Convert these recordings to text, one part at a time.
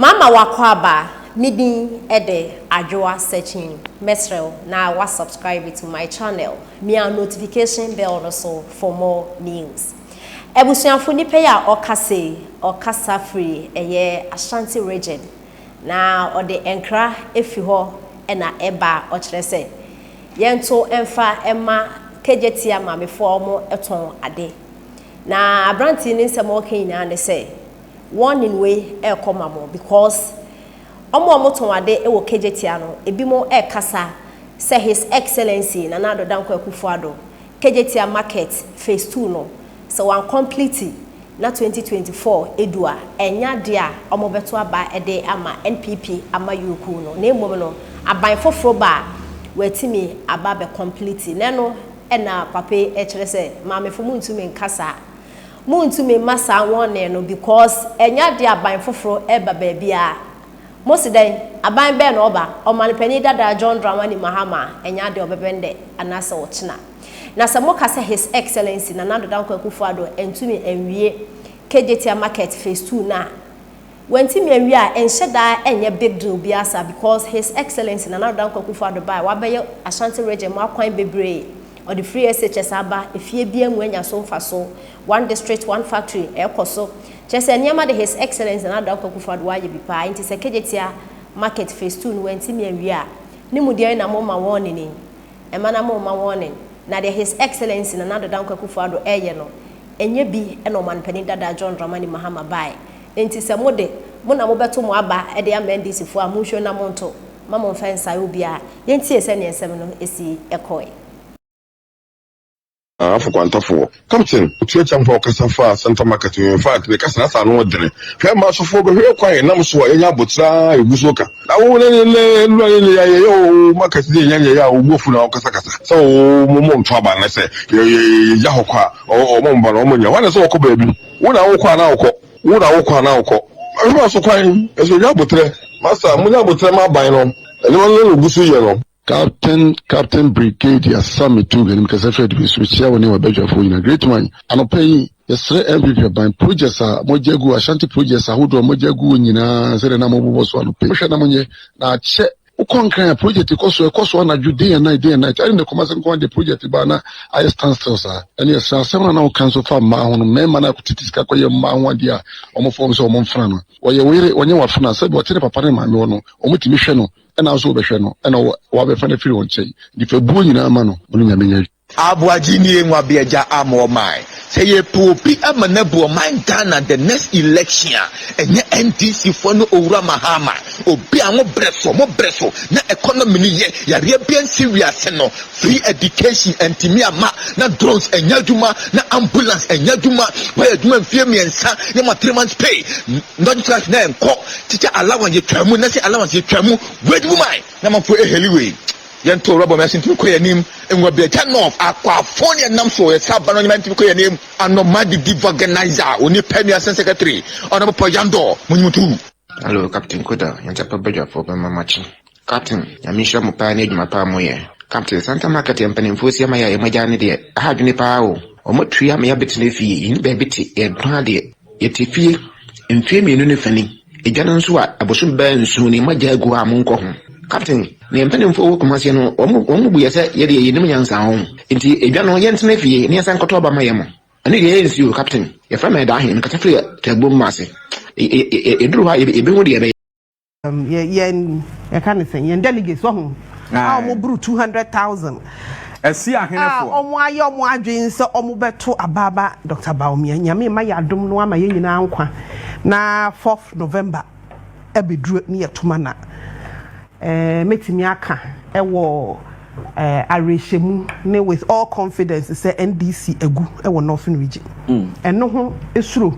Mama w'akwaaba, me din de Adwoa Searching, mɛsrɛ wo na wa subscribe to my channel, mia notification bell no so for more news. Abusuafo nipa yi a ɔkasa yi, ɔkasa firi ɛyɛ Ashanti region, na ɔde nkra efi hɔ na ɛba a ɔkyerɛ sɛ yɛnto mfa mma Kejetia maamefoɔ a wɔn tɔn ade. Na aberanteɛ ne nsɛm a ɔka nyinaa ne sɛ warning wei ɛrekɔ ma mo because ɔmo a ɔmo tɔn ade wɔ Kejetia no, ebi mo ɛrekasa sɛ His Excellency Nana Addo Dankwa Akufo-Addo Kejetia Market phase 2 no, sɛ wɔn complete na 2024 edu a, ɛnya adeɛ a ɔmo bɛto aba ɛde ama NPP ama yuku no, na emom no aban foforɔ ba a wɔatumi aba abɛ complete. Na ɛno ɛna papa yi ɛkyerɛ sɛ maamefo mu ntumi nkasa, muntumi mma saa warning no because ɛnya adeɛ aban foforɔ ɛba baabi a mo si dɛn aban bɛɛ na ɔba ɔmanpanin dada John Dramani Mahama, ɛnya adeɛ ɔbɛbɛn dɛ anaasɛ ɔkyena. Na sɛ moka sɛ His Excellency Nana Addo Dankwa Akufo-Addo ntumi nwie Kejetia Market phase 2 na wɔntumi anwie a, ɛnhyɛ daa ɛnyɛ big deal biara saa because His Excellency Nana Addo Dankwa Akufo-Addo baa wabɛyɛ Ashanti Region mu akwan bebree, ɔde free SHS aba, efie bia mu anya so mfa so, One District One Factory ɛkɔ so, kyerɛ sɛ nneɛma de His Excellency Nana Addo Dankwa Akufo-Addo wayɛ bi paa. Nti sɛ Kejetia Market phase 2 no wɔntumi anwie a, ne mu deɛ na mo ma wɔn nini ɛma na mo ma wɔn na deɛ His Excellency Nana Addo Dankwa Akufo-Addo ɛyɛ no, ɛnyɛ bi ɛna ɔmanpanin dada John Dramani Mahama bae. Nti sɛ mo de mo na mobɛto mo aba ɛde ama NDC foɔ a, monhwɛ na monto ma mo mfa nsae obiara. Yɛntie sɛneɛ nsɛm no esi ɛkɔe. Afɔ kwantafoɔ captain otua kyamfa ɔkasa fa Central Market. In fact, ne kasa nasa ano ɔdene. Hwɛ, ma asɔfoɔ bɛhwɛ kwan nam so a yɛnya abotire egu so ka na wo ne ne ne nura ne ne yɛ yɛ o market de yɛnya yɛ a obu afu na ɔkasakasa sɛ o mo mo nto aba ne sɛ yɛ yɛ yɛgya hɔ kɔ a ɔmo mba na ɔmo nya wɔn sɛ wɔkɔ baabi. Wo na wokɔ ana wokɔ, wo na wokɔ ana wokɔ. Ɛhwɛ so kwan ɛsɛ onya abotire masa mo nya abotire ma aban no ɛnneɛma no na ogu so yɛ no. Captain Brigadier Sammy Tunga nim kɛsɛ fɛ de bi so kyia wo ne wabadwafoɔ nyina. Great man, anɔpa yi yɛsrɛ NPP aban, projects a mogya gu Ashanti, projects ahodoɔ a mogya gu nyinaa, sɛdeɛ na mobobɔ so anɔpa yi, mohwɛ na monyɛ na akyɛ. Wokɔ Nkran a, project kɔ so, ɛkɔ so anadwo, day and night, day and night. Ɛne ne Kɔmase nko de project ba na ayɛ stand still saa. Ɛne yɛsrɛ asɛm no na woka nso fa mmaa ho no, mmarima no akɔtete sika kɔyɛ mmaa ho adeɛ a ɔmo fɔm sɛ ɔmo mfena no, wɔyɛ wo yere, wɔnyɛ wafena. Sɛbi ɔte ne papa ne maame hɔ no, ɔmo tumi hwɛ no, ɛna nso wobɛhwɛ no, ɛna wabɛfa no afiri wɔn nkyɛn. Nifa buo nyinaa ma no, ɔno Nyame nya. Aboagye nie nwabeagya ama ɔman sɛ yɛpɛ obi ama no abu ɔman Ghana the next election a, ɛnyɛ NDC foɔ no, Owura Mahama, obi a mo brɛ so, mo brɛ so na economy no yɛ yareɛ bia nsi wiase no, free education ntumi ama na drones ɛnyɛ adwuma na ambulance ɛnyɛ adwuma, wɔyɛ adwuma mfie 3 ne ma 3 months pay, non-class na ɛnkɔ, teacher allowance yɛtwa mu, nursing allowance yɛtwa mu, wait woman na manfo eheli wei yɛnto rɔbɔ mɛ ntumi kɔ yɛn anim. Nwabiagya North akwafo ne ɛnam so yɛsɛ aba no ɔnyɛma ntumi kɔ yɛn anim. Anoma didi organizer onipa nua secretary ɔno bɛpɔ yandɔ munyimutu. Hello, Captain Koda, nyansapɛ badwafoɔ bɛma makye. Captain, Nyame nhyira mo paa ne adwuma paa moyɛ. Captain, Central Market yɛ mpanimfoɔ si ama yɛ a yɛmagya ne deɛ, ɛha adwene paa o. Ɔmo tua ama yɛabɛtena fie, yɛni baabi te, yɛntɔn adeɛ. Yɛte fie, mfie 2 ne fa ni. Edwa no nso a abosom bɛɛ 7 ne mogya agu hɔ a monkɔ ho. Captain, ne mpanimfoɔ wɔ Kumase no, wɔn bu yɛ sɛ yɛdeɛ yɛnim nyansa ho. Nti edwa no yɛntena fie ne yɛnsan nkɔtɔ ɔba ma yɛ mo. Ɛno deɛ yɛyɛ nsuo, Captain. Yɛfrɛ me ɛda ahe, mekasa firi Tɛgbom mu ase. Ɛduru hɔ a yɛbɛhu deɛ ɛbɛyɛ. Yɛn yɛka ne sɛn, yɛn delegates wɔ ho a wɔn buru 200,000 ɛsi a ahenefoɔ wɔn ayɛ wɔn adwene sɛ wɔn bɛto abaaba Dr Bawumia. Nyame ma yɛ adom no ama yɛn nyinaa nkwa na 4th November ɛbɛduru ne yɛtoma na mɛtumi aka ɛwɔ awerɛhyɛmu ne with all confidence sɛ NDC agu ɛwɔ Northern Region. Ɛno ho esuro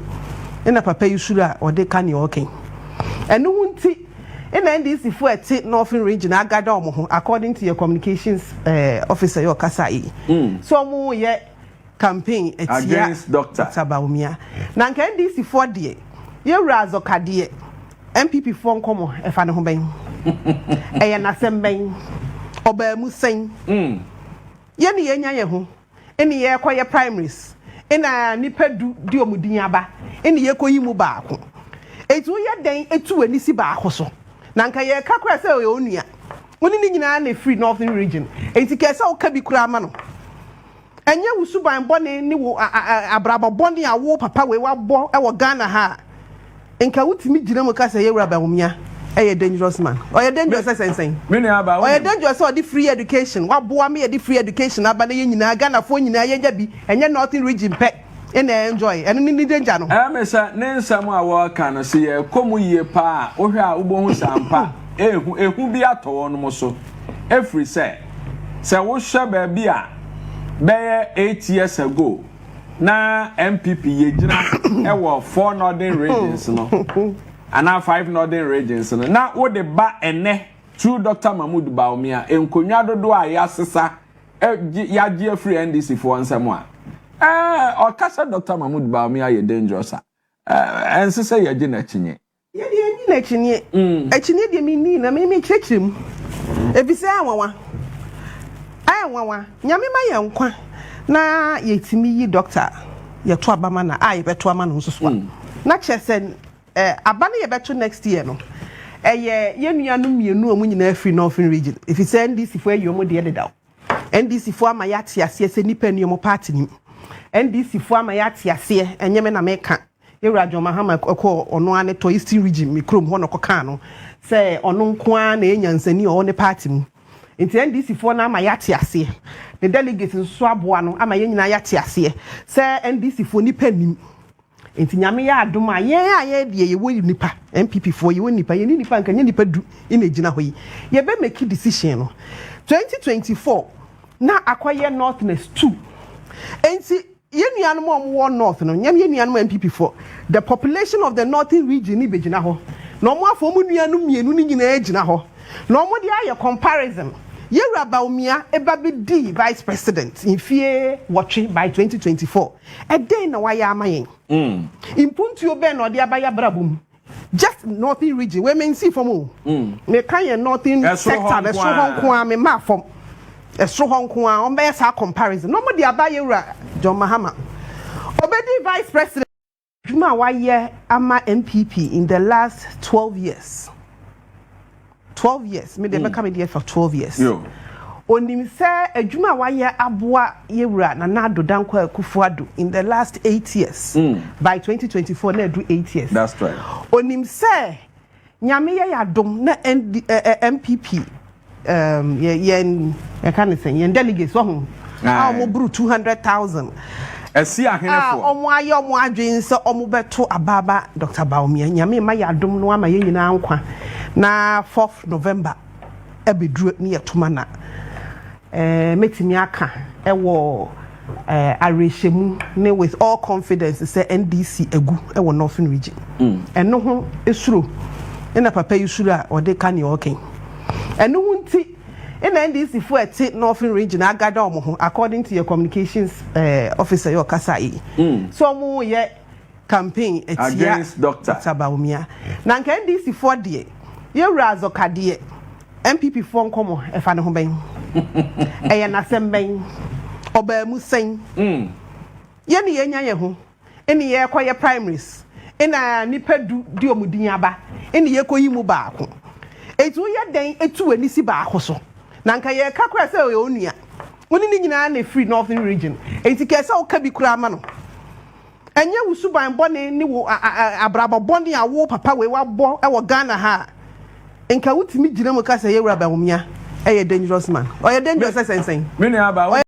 ɛna papa yi suro a ɔde ka nea ɔkɛn ɛno ho nti ɛna NDC fo ɛte Northern Region agada wɔn ho, according to your communications officer yɛ ɔkasa yi so wɔn yɛ campaign ɛtia against doctor. Dr Bawumia. Na nka NDC foɔ deɛ, yɛwura Azɔka deɛ, NPP foɔ nkɔmɔ ɛfa ne ho bɛn, ɛyɛ n'asɛm bɛn, ɔbaa mu sɛn? Yɛne yɛnya yɛn ho ɛne yɛkɔyɛ primaries, ɛna nipa 10 di ɔmo din aba, ɛne yɛkɔyi mu baako. Eti woyɛ dɛn etu w'ani si baako so? Na nka yɛka koraa sɛ ɔyɛ onua, wo ne ne nyinaa na efiri Northern Region, eti kɛse sɛ woka bi koraa ma no. Ɛnyɛ wo suban bɔne ne wo abrabɔ bɔne a wo papa wei wabɔ ɛwɔ Ghana ha a, nka wotumi gyina mu ka sɛ yɛwura Bawumia ɛyɛ dangerous man. Ɔyɛ dangerous sɛ sɛnsɛn? Me nua ba. Ɔyɛ dangerous sɛ ɔde free education waboa me, yɛde free education aba na yɛn nyinaa, Ghanafoɔ nyinaa, yɛnya bi, ɛnyɛ Northern Region pɛ ɛna enjoy. Ɛno ne ne danger no. Ɛmi sɛ ne nsɛm a wɔreka no, sɛ yɛkɔ mu yie paa, wohwɛ a, wobɛhu sampa ehu ehu bi atɔ wɔn mo so, efiri sɛ wohwɛ baabi a bɛyɛ 8 years ago na NPP yɛgyina ɛwɔ four northern regions no anaa five northern regions no, na wode ba ɛnɛ through Dr Mahmood Bawumia, nkonnwa dodoɔ a yɛasesa yɛagye afiri NDC foɔ nsɛm a, ɔka sɛ Dr Mahmood Bawumia yɛ dangerous a, ɛnse sɛ yɛgye n'akyinnye. Yɛde yɛnyi n'akyinnye. Akyinnye deɛ menni na me mekyerɛkyerɛ mu efisɛ ɛnwanwa, ɛnwanwa. Nyame ma yɛn nkwa na yɛtumi yi doctor, yɛto aba ma na a yɛbɛto ama no nso so a, na kyerɛ sɛ aba no yɛbɛto next year no, ɛyɛ yɛn nuanom mmienu a wɔn nyinaa firi Northern Region, efisɛ NDC foɔ ayi wɔn deɛ dedaw. NDC foɔ ama yɛate aseɛ sɛ nipa ni wɔn party nim. NDC foɔ ama yɛate aseɛ, ɛnyɛ me na meka. Yɛwura John Mahama kɔ ɔno ara ne tɔ Eastern Region, me kurom hɔ na ɔkɔkaa no sɛ ɔno nko ara na ɛyɛ nyansani a ɔwɔ ne party mu. Nti NDC foɔ no ama yɛate aseɛ, ne delegates nso aboa no ama yɛn nyinaa yɛate aseɛ sɛ NDC foɔ nipa nim. Nti Nyame yɛ adom a, yɛn a yɛn deɛ yɛwɔ nipa, NPP foɔ yɛwɔ nipa, yɛne nipa nka nyɛ nipa 10 na gyina hɔ yi, yɛbɛ make decision no 2024 na akɔyɛ northness 2. Nti yɛn nuanom a wɔwɔ north no, nyɛm yɛn nuanom NPP foɔ, the population of the Northern Region ni bɛgyina hɔ na wɔn afɔ wɔn nuanom mmienu no nyinaa gyina hɔ na wɔn de ayɛ comparison. Yɛwura Bawumia eba bi di vice president mfie 8 by 2024, ɛdɛn na wayɛ ama yɛn? Mpuntuo bɛn na ɔde aba yɛ abrabɔ mu? Just Northern Region wei, me nsi fam o, meka yɛ northern sector, ɛsoro hɔ nko ara, me maa fam ɛsoro hɔ nko ara. Wɔn bɛyɛ saa comparison na wɔn de aba. Yɛwura John Mahama obedi vice president, adwuma a wayɛ ama NPP in the last 12 years, 12 years, me de bɛka me deɛ for 12 years, onim sɛ adwuma a wayɛ aboa yɛwura Nana Addo Dankwa Akufo Addo in the last 8 years, by 2024 na ɛdu 8 years. That's right. Onim sɛ Nyame yɛ yɛ na ND, NPP yɛn yɛka ne sɛn, yɛn delegates wɔ ho a wɔn buru 200,000 ɛsi a ahenefoɔ wɔn ayɛ wɔn adwene sɛ wɔn bɛto abaaba Dr Bawumia. Nyame ma yɛ adom no ama yɛn nyinaa nkwa na 4th November ɛbɛduru ne yɛtoma na mɛtumi aka ɛwɔ awerɛhyɛmu ne with all confidence sɛ NDC egu ɛwɔ Northern Region. Ɛno ho esuro ɛna papa yi suro a ɔde ka nea ɔkɛn. Ɛno ho nti ɛna NDC fo ɛte Northern Region agada wɔn ho, according to your communications officer yɛ ɔkasa yi so, wɔn yɛ campaign etia against doctor. Dr Bawumia. Na nka NDC foɔ deɛ, yɛwura Azɔka deɛ, NPP foɔ nkɔmɔ ɛfa ne ho bɛn, ɛyɛ n'asɛm bɛn, ɔbaa mu sɛn? Yɛne yɛnya yɛn ho ɛne yɛkɔ yɛ primaries, ɛna nipa 10 di ɔmo din aba, ɛne yɛkɔ yi mu baako. Etu woyɛ dɛn etu w'ani si baako so? Na nka yɛka koraa sɛ ɔyɛ onua, wo ne ne nyinaa na efiri Northern Region, eti kɛse sɛ woka bi koraa ma no. Ɛnyɛ wo suban bɔne ne wo abrabɔ bɔne a wo papa wei wabɔ ɛwɔ Ghana ha a, nka wotumi gyina mu ka sɛ yɛwura Bawumia ɛyɛ dangerous man. Ɔyɛ dangerous sɛ sɛnsɛn? Me nua ba. Ɔyɛ